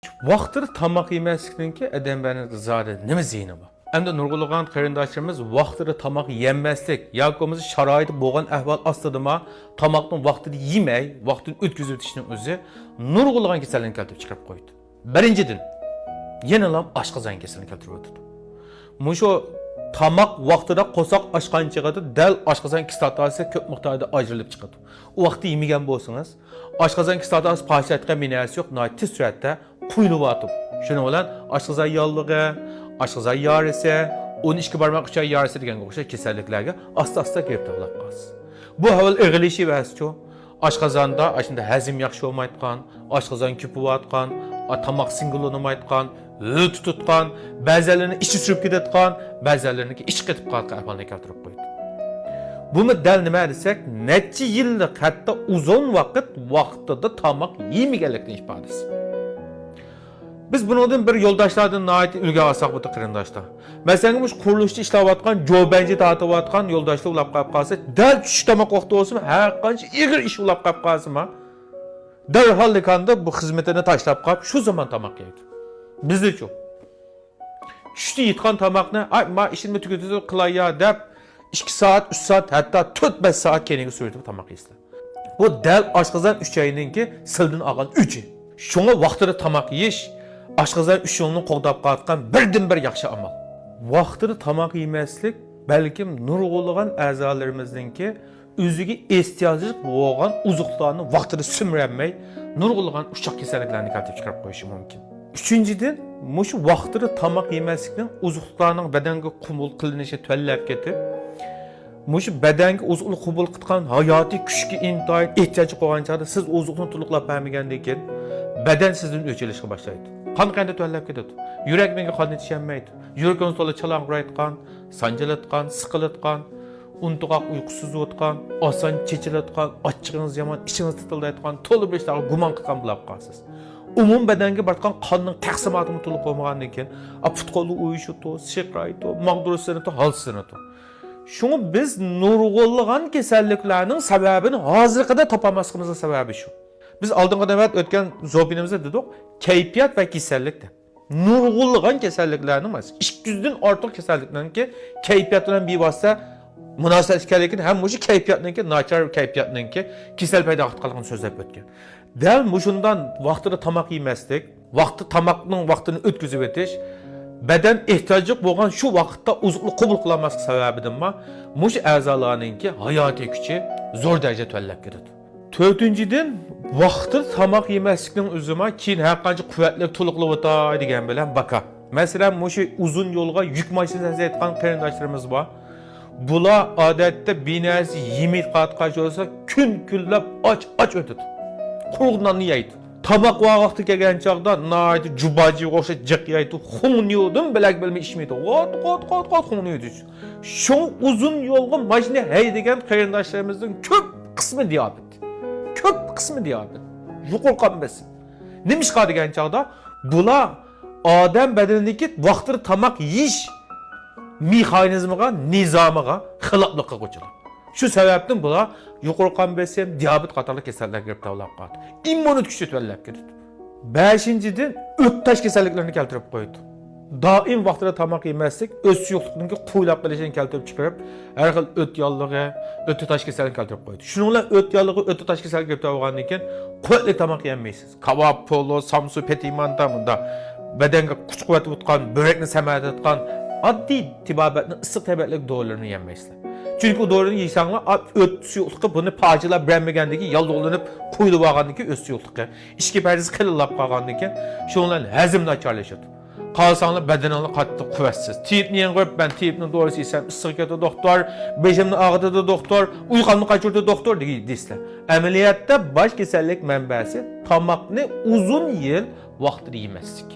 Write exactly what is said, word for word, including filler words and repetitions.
ۋاقتىدا تاماق يېمەسلىكنىڭكى ئادەم بەدىنىگە زادى نېمە زىيىنى بار؟ ئەمدى نۇرغۇنلىغان قېرىنداشلىرىمىز ۋاقتىدا تاماق يېمەسلىك ياكى بولمىسا شارائىتى بولغان ئەھۋال ئاستىدىما تاماقنى ۋاقتىدا يېمەي، ۋاقتىنى ئۆتكۈزۈۋېتىشنىڭ ئۆزى نۇرغۇنلىغان كېسەللەرنى كەلتۈرۈپ چىقىرىپ قويىدۇ. بىرىنچىدىن، يەنىلا ئاشقازان كېسىلىنى كەلتۈرۈۋېتىدۇ. مۇشۇ تاماق ۋاقتىدا قورساق ئاچقان چېغىدا دەل ئاشقازان كىسلاتاسى كۆپ مىقداردا ئاجرىلىپ چىقىدۇ. ئۇ ۋاقىتتا يېمىگەن بولسىڭىز، ئاشقازان كىسلاتاسى پارچىلاشقا بىر نەرسە يوق، ناھايىتى تېز سۈرئەتتە قۇيۇلۇۋاتىدۇ. شۇنىڭ بىلەن ئاشقازان ياللۇغى، ئاشقازان يارىسى، ئون ئىككى بارماق ئۈچەي يارىسى دېگەنگە ئوخشاش كېسەللىكلەرگە ئاستا-ئاستا گىرىپتار بولۇپ قالىسىز. بۇ ئەھۋال ئېغىرلىشىۋەرسىچۇ؟ ئاشقازاندا ئاشۇنداق ھەزىم ياخشى بولمايدىغان، ئاشقازان كۆپۈۋاتقان، ئا، تاماق سىڭگىللىنىۋاتقان، ھۆل تۇتۇتقان، بەزەنلىرىنى ئىچى سۈرۈپ كېتىدىغان، بەزەنلىرىنىڭكى ئىچى قېتىپ قالغان ئەھۋالنى كەلتۈرۈپ قويىدۇ. بۇمۇ دەل نېمە دېسەك، نەچچە يىللىق، ھەتتا ئۇزۇن ۋاقىت ۋاقتىدا تاماق يېمىگەنلىكنىڭ ئىپادىسى. بىز بۇنىڭدىن بىر يولداشلاردىن ناھايىتى ئۈلگە ئالساق بولىدۇ، قېرىنداشلار. مەسىلەن، مۇشۇ قۇرۇلۇشتا ئىشلەۋاتقان، جوبەنجى تارتىۋاتقان يولداشلار ئۇلاپ قېلىپ قالسا، دەل چۈش تاماق ۋاقتى بولسىمۇ، ھەر قانچە ئېغىر ئىش ئۇلاپ قېلىپ قالسىمۇ، دەرھال لىكاندا بۇ خىزمىتىنى تاشلاپ قاپ، شۇ زامان تاماق يەيدۇ. بىزدىچۇ؟ چۈشتە يېتىدىغان تاماقنى، ئاي، ما ئىشىمنى تۈگىتىپ قىلاي يا دەپ، ئىككى سائەت، ئۈچ سائەت، ھەتتا تۆت، بەش سائەت كەينىگە سۈرۈۋېتىپ تاماق يەيسىلەر. بۇ دەل ئاشقازان ئۈچەينىڭكى سىلدىن ئالغان ئۆچى. شۇڭا ۋاقتىدا تاماق يېيىش ئاشقازان ئۈچ يولىنى قوغداپ قالىدىغان بىردىنبىر ياخشى ئامال. ۋاقتىدا تاماق يېمەسلىك بەلكىم نۇرغۇنلىغان ئەزالىرىمىزنىڭكى ئۆزىگە ئېھتىياجلىق بولغان ئوزۇقلۇقلارنى ۋاقتىدا سۈمۈرەلمەي، نۇرغۇنلىغان ئۇششاق كېسەللىكلەرنى كەلتۈرۈپ چىقىرىپ قويۇشى مۇمكىن. ئۈچىنچىدىن، مۇشۇ ۋاقتىدا تاماق يېمەسلىكنىڭ ئوزۇقلۇقلارنىڭ بەدەنگە قوبۇل قىلىنىشى تۆۋەنلەپ كېتىپ، مۇشۇ بەدەنگە ئوزۇقلۇق قوبۇل قىلىدىغان ھاياتىي كۈچكە ئىنتايىن ئېھتىياجلىق بولغان چاغدا سىز ئوزۇقنى تولۇقلاپ بەرمىگەندىن كېيىن، بەدەن سىزدىن ئۆچ ئېلىشقا باشلايدۇ. قان قەنتى تۆۋەنلەپ كېتىدۇ. يۈرەك مېڭە قان يېتىشەلمەيدۇ. يۈرىكىڭىز تولا چالاڭغۇرايدىغان، سانجىلىدىغان، سىقىلىدىغان، ئۇنتۇغاق ئۇيقۇسىزلىۋاتقان، ئاسان چېچىلىدىغان، ئاچچىقىڭىز يامان، ئىچىڭىز تىتىلدايدىغان، تولا بىر ئىشلارغا گۇمان قىلغان بولۇپ قالىسىز. ئومۇم بەدەنگە بارىدىغان قاننىڭ تەقسىماتىمۇ تولۇق بولمىغاندىن كېيىن، ئا، پۇت-قوللىرى ئۇيۇشىدۇ، سىرقىرايدۇ، ماغدۇرسىزلىنىدۇ، ھالسىزلىنىدۇ. شۇڭا بىز نۇرغۇنلىغان كېسەللىكلەرنىڭ سەۋەبىنى ھازىرغا قەدەر تاپالماسلىقىمىزنىڭ سەۋەبى شۇ. بىز ئالدىنقى نۆۋەت ئۆتكەن زوبىنىمىزدا دېدۇق، كەيپىيات ۋە كېسەللىك دەپ. نۇرغۇنلىغان كېسەللىكلەرنىڭ، مەسىلەن، ئىككى يۈزدىن ئارتۇق كېسەللىكنىڭكى كەيپىيات بىلەن بىۋاسىتە مۇناسىۋەتلىك ئىكەنلىكىنى ھەم مۇشۇ كەيپىياتنىڭكى، ناچار كەيپىياتنىڭكى كېسەل پەيدا قىلىدىغانلىقىنى سۆزلەپ ئۆتكەن. دەل مۇشۇنداق ۋاقتىدا تاماق يېمەسلىك، ۋاقتى تاماقنىڭ ۋاقتىنى ئۆتكۈزۈۋېتىش، بەدەن ئېھتىياجلىق بولغان شۇ ۋاقىتتا ئوزۇقلۇق قوبۇل قىلالماسلىق سەۋەبىدىنمۇ مۇشۇ ئەزالارنىڭكى ھاياتىي كۈچى زور دەرىجىدە تۆۋەنلەپ كېتىدۇ. تۆتىنچىدىن، ۋاقتىدا تاماق يېمەسلىكنىڭ ئۆزىمۇ كېيىن ھەر قانچە قۇۋۋەتلىك تولۇقلىۋاتاي دېگەن بىلەن باكا. مەسىلەن، مۇشۇ ئۇزۇن يولغا يۈك ماشىنىسى ھەيدەيدىغان قېرىنداشلىرىمىز بار. بۇلار ئادەتتە بىر نەرسە يېمەي قالىدىغان بولسا، كۈن كۈنلەپ ئاچ ئاچ ئۆتىدۇ. قۇرۇق ناننى يەيدۇ. تاماق ۋاقتى كەلگەن چاغدا ناھايىتى جۇباجىغا ئوخشاش جىق يەيدۇ. خۇڭنىيۇدىن بىلەك بىلمەي ئىچمەيدۇ. غوت غوت غوت غوت خۇڭنىيۇدۇ. شۇڭا ئۇزۇن يولغا ماشىنا ھەيدىگەن قېرىنداشلىرىمىزنىڭ كۆپ قىسمى دىيابېت. كۆپ قىسمى دىيابېت. يۇقىرى قان بېسىم. نېمىشقا دېگەن چاغدا بۇلار ئادەم بەدىنىدىكى ۋاقتىدا تاماق يېيىش مېخانىزمىغا، نىزامىغا خىلاپلىق قىلغۇچىلار. شۇ سەۋەبتىن بۇلار يۇقىرى قان بېسىم، دىيابېت قاتارلىق كېسەللەرگە گىرىپتار بولۇپ قالىدۇ. ئىممۇنىتېت كۈچى تۆۋەنلەپ كېتىدۇ. بەشىنچىدىن، ئۆت تاش كېسەللىكلىرىنى كەلتۈرۈپ قويىدۇ. دائىم ۋاقتىدا تاماق يېمەسلىك ئۆت سۇيۇقلۇقىنىڭكى قۇيلاپ قېلىشىنى كەلتۈرۈپ چىقىرىپ، ھەر خىل ئۆت ياللۇغى، ئۆت تاش كېسەللىكىنى كەلتۈرۈپ قويىدۇ. شۇنىڭ بىلەن ئۆت ياللۇغى، ئۆت تاش كېسەللىكىگە گىرىپتار بولغاندىن كېيىن قۇۋۋەتلىك تاماق يېيەلمەيسىز. كاۋاپ، پولۇ، سامسۇ، پېتى مانتا مۇنداق بەدەنگە كۈچ-قۇۋۋەت بولىدىغان، بۆرەكنى سەمرىتىدىغان ئاددىي تېبابەتنىڭ ئىسسىق تەبىئەتلىك دورىلىرىنى يېيەلمەيسىلەر. چۈنكى ئۇ دورىنى يېسەڭلار، ئا، ئۆت سۇيۇقلۇقى بۇنى پارچىلاپ بېرەلمىگەندىن كېيىن، ياللۇغلىنىپ قۇيۇلۇپ ئالغاندىن كېيىن ئۆت سۇيۇقلۇقى ئىچكى پەردىسى قېلىنلاپ قالغاندىن كېيىن، شۇنىڭ بىلەن ھەزىم ناچارلىشىدۇ. قارىساڭلار بەدىنىڭلار قاتتىق قۇۋۋەتسىز. تېۋىپنى يەڭگۈرۈپ، مەن تېۋىپنىڭ دورىسى يېسەم ئىسسىق كېتىدۇ دوختۇر، بېشىمنى ئاغرىتىدۇ دوختۇر، ئۇيقۇمنى قاچۇرىدۇ دوختۇر دېگەن دەيسىلەر. ئەمەلىيەتتە باش كېسەللىك مەنبەسى تاماقنى ئۇزۇن يىل ۋاقتىدا يېمەسلىك.